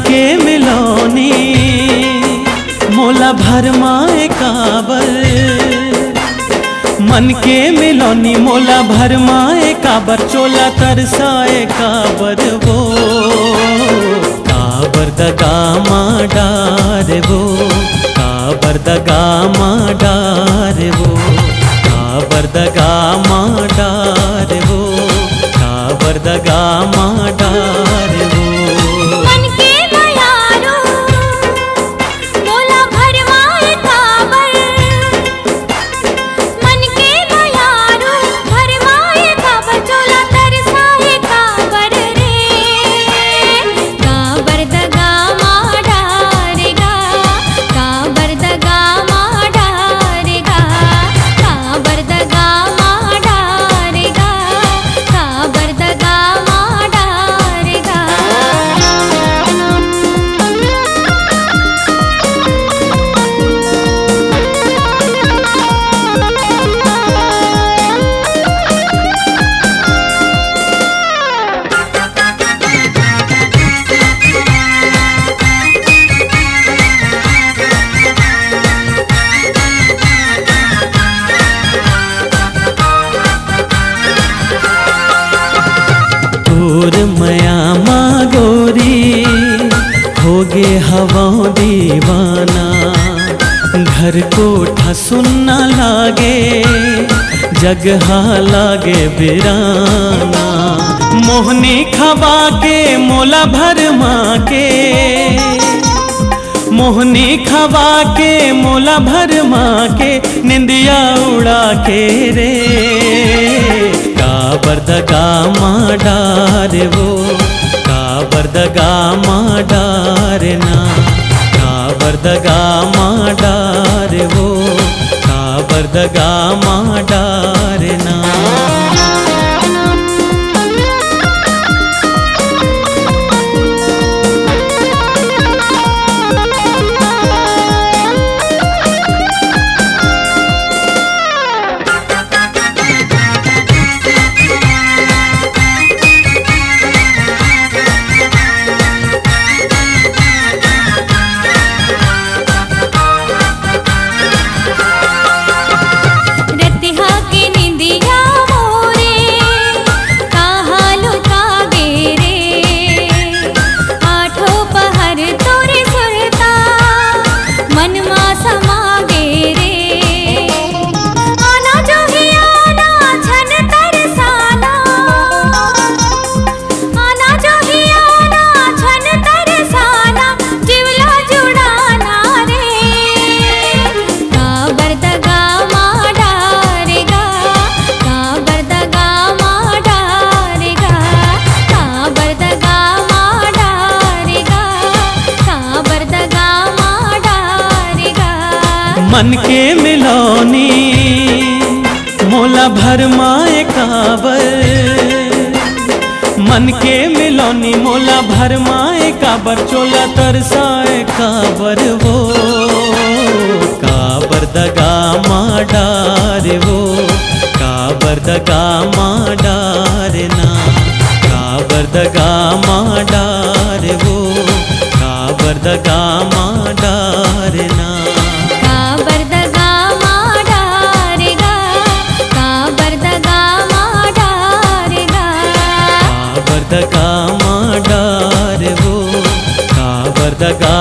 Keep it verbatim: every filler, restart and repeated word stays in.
के मिलोनी मोला भरमाए काबर, मन के मिलोनी मोला भरमाए काबर, चोला तरसाए काबर वो, काबर दगा मा डारे वो, काबर दगा मा डारे वो, काबर दगा मा डारे वो, काबर दगा मा डारे वो। मन के मयारू मोला भरमाए काबर, मन के मयारू भरमाए काबर, चोला तरसाए काबर रे। काबर दगा मा डारे गा, काबर दगा मा डारे गा, काबर दगा मा डारे गा, काबर दगा मा डारे गा। तोर मया मा गोरी होगे हवं दीवाना, घर कोठा सुन्ना लागे, जगहा लागे बिराना। मोहनी खवा के मोला भरमा के, मोहनी खवा के मोला भरमा के, निंदिया उड़ा के रे। काबर दगा मा डारे वो, काबर दगा मा डारे ना, काबर दगा मा डारे वो, काबर दगा मा डारे ना। रतिहा के निंदिया मोरे कहाँ लुका गे रे, आठों पहर तोरे सुरता मन मा समा गे रे। आना जो ही आना, झन तरसाना। आना जो ही आना, झन तरसाना, जिवला जुड़ाना रे। काबर दगा मा डारे गा, काबर दगा मा डारे गा, काबर दगा मा डारे गा, काबर दगा मा डारे गा। मन के मिलोनी मोला भरमाए काबर, मन के मिलोनी मोला भरमाए काबर, चोला तरसाए काबर वो, काबर दगा मा डारे वो, काबर दगा मा डारे ना, काबर दगा मा डारे वो, काबर दगा मा डारे ना। काबर दगा मा डारे गा, काबर दगा मा डारे गा। काबर दगा मा डारे वो, काबर दगा